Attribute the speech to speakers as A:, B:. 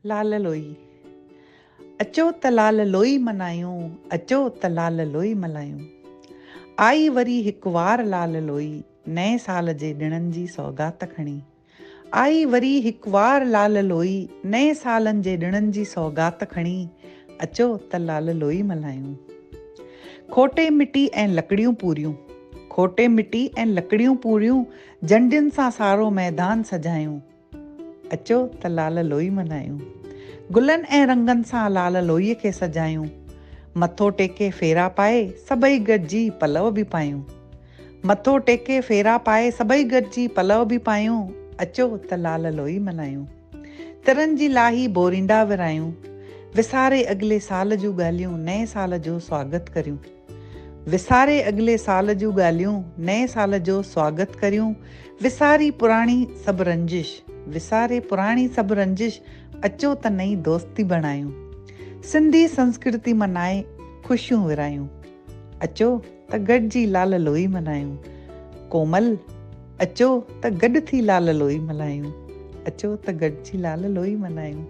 A: لال لوئي، اچو ته لال لوئي منايون، اچو ته لال لوئي ملهايون. آئي وري هڪ وار لال لوئي، نئين سال جي ڏڻن جي سوغات کڻي. آئي وري هڪ وار لال لوئي، نئين سالن جي ڏڻن جي سوغات کڻي، اچو ته لال لوئي ملهايون. کوٽي مٽي ۽ لڪڙيون پوريون، کوٽي مٽي ۽ لڪڙيون پوريون، جنڊين سان سارو ميدان سجايون. اچو ته لال لوئي ملهايون. گلن ۽ رنگن سان لال لوئيء کي سجايون. مٿو ٽيڪي ڦيرا پائي سڀئي گڏجي پلئه به پايون. مٿو ٽيڪي ڦيرا پائي سڀئي گڏجي پلئه به پايون. اچو ته لال لوئي ملهايون. ترن جي لاهي بورينڊا ورهايون. وساري اڳلي سال جون ڳالهيون نئين سال جو سواگت ڪريون. وساري اڳلي سال جون ڳالهيون، نئين سال جو سواگت ڪريون، وساري پراڻي سڀ رنجش، وساري پراڻي سڀ رنجش، اچو ته نئين دوستي بڻايون. سنڌي سنسڪرتي منائي خوشيون ورهايون. اچو ته گڏجي لال لوئي ملهايون. ڪومل، اچو ته گڏ ٿي لال لوئي ملهايون. اچو ته گڏجي لال لوئي ملهايون.